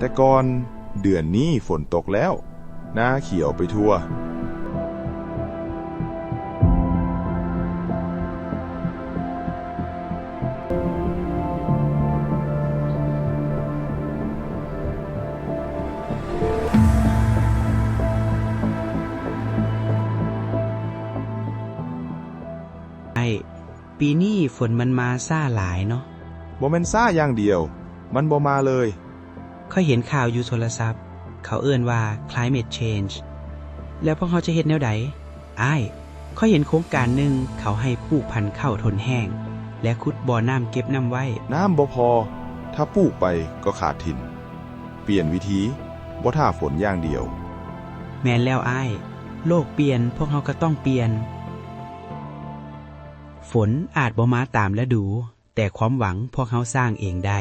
ແຕ່ກ່ອນເດືອນນີ້ຝົນຕົກແລ້ວ ນາຂຽວໄປທົ່ວ. ອ້າຍ, ປີນີ້ຝົນມັນມາຊ້າຫຼາຍເນາະ. ບໍ່ແມ່ນຊ້າຢ່າງດຽວ, ມັນບໍ່ມາເລີຍ. ຂ້ອຍເຫັນຂ່າວຢູ່ໂທລະສັບ, ເຂົາເອີ້ນວ່າ climate change. ແລ້ວພວກເຮົາຈະເຮັດແນວໃດ? ອ້າຍ, ຂ້ອຍເຫັນໂຄງການໜຶ່ງ ເຂົາໃຫ້ປູກພັນເຂົ້າທົນແຫ້ງ ແລະ ຂຸດບໍ່ນ້ຳເກັບນ້ຳໄວ້. ນ້ຳບໍ່ພໍ, ຖ້າປູກໄປກໍຂາດຖິ່ນ. ປ່ຽນວິທີ, ບໍ່ຖ້າຝົນຢ່າງດຽວ. ແມ່ນແລ້ວອ້າຍ, ໂລກປ່ຽນ, ພວກເຮົາກໍຕ້ອງປ່ຽນ. ຝົນອາດບໍ່ມາຕາມລະດູ, ແຕ່ຄວາມຫວັງພວກເຮົາສ້າງເອງໄດ້.